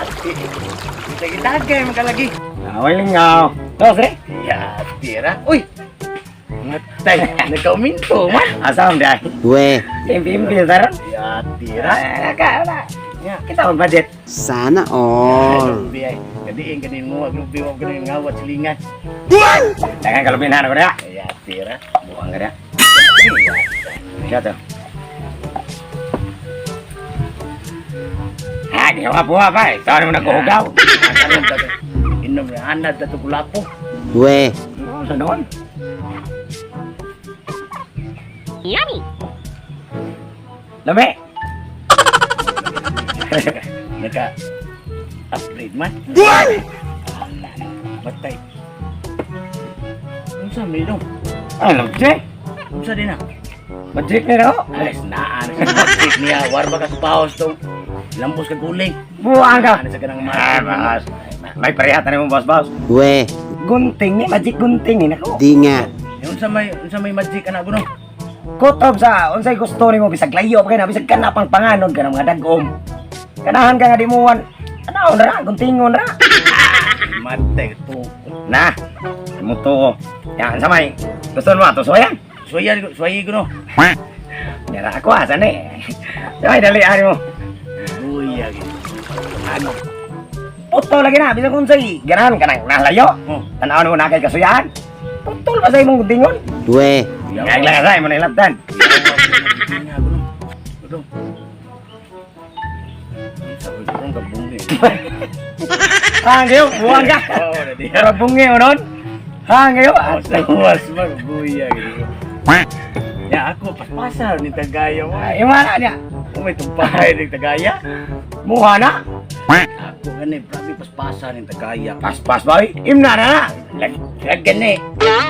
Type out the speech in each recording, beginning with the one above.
Yati. Tagay-tagay makalagi. Away lingaw. Tos re. Yati ra. Uy. Ngatay, nagkauminto man. Asam dai. Weh, Impi-impi taron. Yati ra. Ka wala. Ya. Kita ang budget. sana all. Lubi ay. Kadiin kanin mo, lubi mo kanin ngawat silingan. Jangan kalau binahan ako na. Yati ra. Buang ka na. Siya to. Ha, di ka buha pa. Ito mo naghuhugaw. Karon ta. Inom na anad ta kulapo. Weh, Oh, sa noon. Yummy! Lami. Naka upgrade man. Batay. Unsa may dong? Ano, Jay? Unsa din na? Magic ni raw. Alas naan sa magic niya. Warba ka sa paos to. Lambos ka guling. Buang ka. Ano sa kanang Ah, magic? boss. May parehatan mo, boss, boss. weh, Gunting ni, magic gunting ni. Nako. di nga. Unsa may magic anak ko no? Kutob sa unsay gusto nimo bisag layo pa kay na bisag kana pang panganod ka ng mga dagom. Kanahan ka nga di muwan. Anaon ra, guntingon ra. Matay to. Na, mo to. Yan sa may. Gusto mo ato soyan? Suwayan ko, suwayi ko no. Dara ako asa ni. Ay dali ari mo. Uy, gitu. Ano? Putol lagi na bisag unsay ganahan ka nang nalayo. Oh. Tan-awon mo na kay kasuyan. Putol ba sa imong guntingon? Weh, Ngag lang sa imo na ilabdan. Ha, ngayo, buwang ka. Oh, na diya. Pero bungi mo nun. Ha, ngayo. Sawas magbuya gitu. Ya ako paspasar ni Tagaya mo. Ay, mana niya. Oh, may tumpahay ni Tagaya. Muha na. Ako gani, grabe paspasar ni Tagaya. Paspas ba? Imna na na. Lag gani.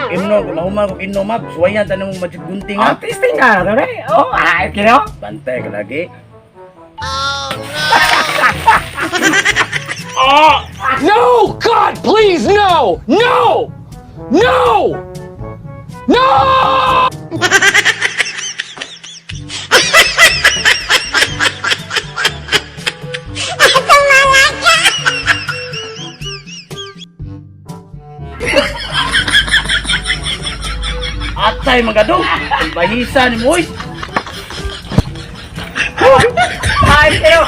Imno, kung mahuman kong inom ha, suwayan tanong mong magic gunting Ah, ha. testing nga na to, eh. Oh, ay, kino. Bantay ka lagi. No! God, please, no! No! No! No! Atay magadong. Ang bahisa ni Moy. Ay, kino.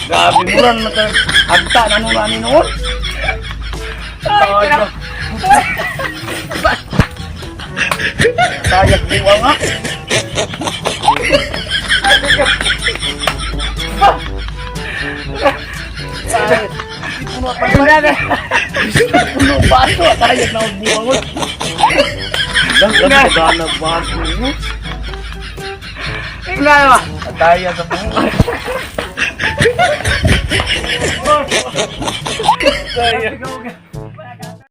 Grabe mo rin mata. Agta na nung ani noon. Ay, kino. Tayak buwang ha. Imna na. Puno baso, tayak na buwang. Gana gana baso. Imna na ba? Ataya sa buwang.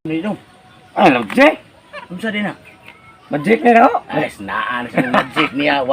Nino, Ano, Jay? unsa din na? Magic ni raw. Alas naan sa magic niya.